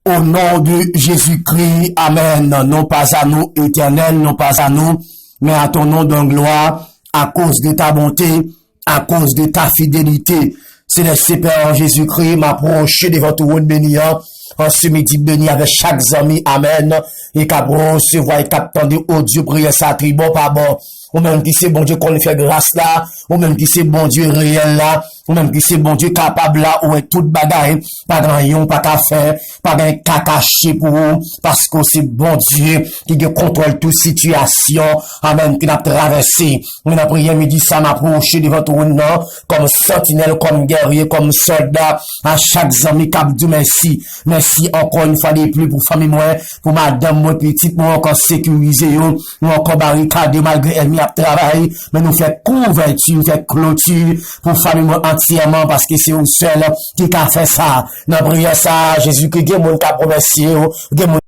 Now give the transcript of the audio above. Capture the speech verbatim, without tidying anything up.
Au nom de Jésus-Christ, amen. Non pas à nous, Éternel, non pas à nous, mais à ton nom donne gloire, à cause de ta bonté, à cause de ta fidélité. Selès Pè an Jezikri, m apwoche devan twòn beni an, an se midi beni avèk chak zanmi, amèn, e k ap resevwa e k ap tande odyo priyè sa, tribò pa bò. Ou menm ki se Bondye konn fè gras la, ou menm ki se Bondye reyèl la, ou menm ki se Bondye kapab la, ou wè tout bagay, pa gen anyen ou pa ka fè, pa gen ka kache pou ou, paske w se Bondye ki gen kontwòl tout sitiyasyon, amèn, ke n ap travèse. Mwen nan priyè midi sa, m apwoche devan twòn nan kòm santinèl, kòm gèrye, kòm sòlda, a chak zanmi k ap di w mèsi. Mèsi ankò yon fwa de pli pou fanmi mwen, pou madanm mwen, pitit mwen, ankò sekirize yo, ou ankò barikade yo malgre ènmi ap travay, men nou fè kouvèti, nou fè kloti pou fanmi mwen antyèman, paske se ou sèl ki ka fè sa. Nan priyè sa, Jezikri, gen moun k ap remèsye yo, gen moun